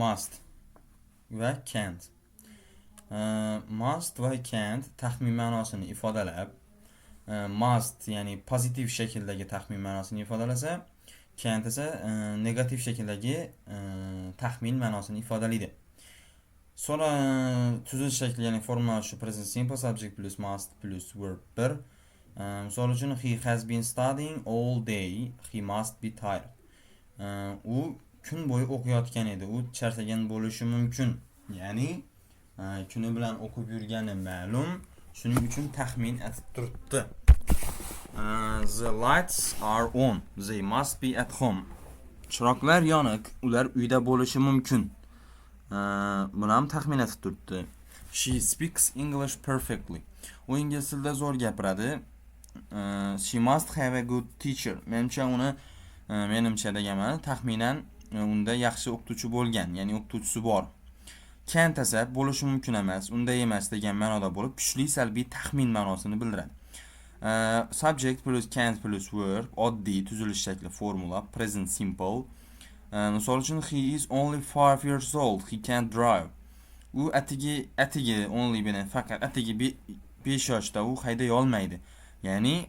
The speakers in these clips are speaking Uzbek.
Must va can't. Must va can't taxmin ma'nosini ifodalab, must, ya'ni pozitiv shakldagi taxmin ma'nosini ifodalasa, can't esa negativ shakldagi taxmin ma'nosini ifodalaydi. Sonra tuzilish shakli, ya'ni forma shu: present simple, subject plus must plus verb 1. Misol uchun, he has been studying all day. He must be tired. U kun bo'yi o'qiyotgan edi. U charchagan bo'lishi mumkin. Ya'ni kuni bilan o'qib yurgani ma'lum. Shuning uchun taxmin etib turibdi. The lights are on. They must be at home. Chiroqlar yoniq, ular uyda bo'lishi mumkin. Buni ham taxmin etib turibdi. She speaks English perfectly. U ingliz tilida zo'r gapiradi. She must have a good teacher. Menimcha uni menimcha deganman, taxminan unda yaxshi o'qituvchi bo'lgan, ya'ni o'qituvchisi bor. Can't esa bo'lishi mumkin emas, unday emas degan ma'noda bo'lib, kuchli salbiy taxmin ma'nosini bildiradi. Subject plus can't plus verb, oddiy tuzilish shakli, formula, present simple. Misol uchun, he is only 5 years old. He can't drive. U atigi only bilan faqat atigi 5 yoshda, u hayday olmaydi. Ya'ni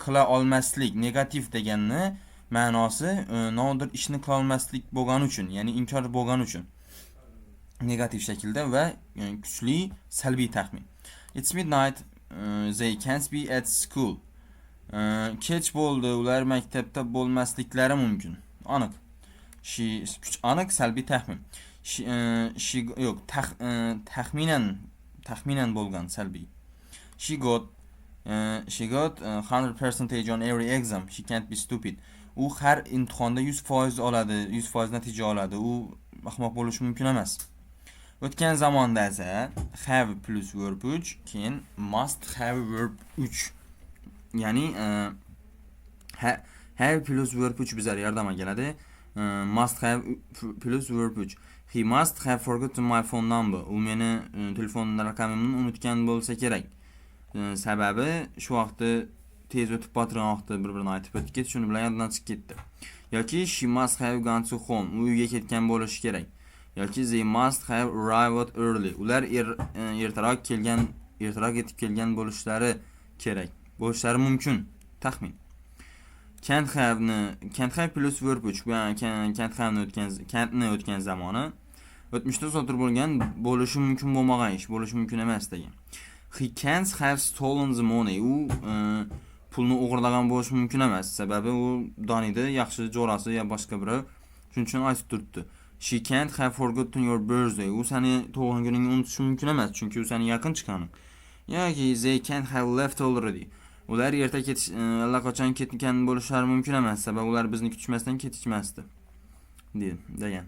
qila olmaslik, negativ deganni ma'nosi nodir ishni qila olmaslik bo'lgani uchun, ya'ni inkor bo'lgani uchun negativ shaklda va kuchli salbiy taxmin. It's midnight. They can't be at school. Kech bo'ldi, ular maktabda bo'lmasliklari mumkin. Aniq. She kuch aniq salbiy taxmin. She yo'q, taxminan bo'lgan salbiy. She got 100 percentage on every exam. She can't be stupid. U har imtihonda 100% oladi, 100% natija oladi. U ahmoq bo'lishi mumkin emas. O'tgan zamonda esa have plus verb 3, keyin must have verb 3. Ya'ni have plus verb 3 bizlarga yordamga keladi. Must have plus verb 3. He must have forgotten my phone number. U meni telefon raqamimni unutgan bo'lsa kerak. Sababi shu vaqtda tez o'tib botirgan vaqtda bir-birini aytib o'tib ketdi, shuni bilan yoddan chiqib ketdi. Yoki she must have gone to home. U uyga ketgan bo'lishi kerak. Yoki they must have arrived early. Ular ertaroq kelgan, ertaroq yetib kelgan bo'lishlari kerak. Bo'lishlari mumkin. Taxmin. Can't have ni can't have plus verb 3. Bu can't have ni o'tgan, can't ni o'tgan zamoni. O'tmishda sodir bo'lgan, bo'lishi mumkin bo'lmagan ish, bo'lishi mumkin emas degan. He can't have stolen the money. U pulni o'g'irlagan bo'lishi mumkin emas. Sababi u doniydi, yaxshi jo'rasi yo boshqa birov. Shuning uchun aytib turibdi. She can't have forgotten your birthday. U seni tug'ilgan kuningni unutishi mumkin emas, chunki u seni yaqin chiqaning. Yoki they can't have left already. Ular erta ketish, allaqachon ketgan bo'lishlari mumkin emas, sababi ular bizni kutishmasdan ketishmasdi. Deydi, degan.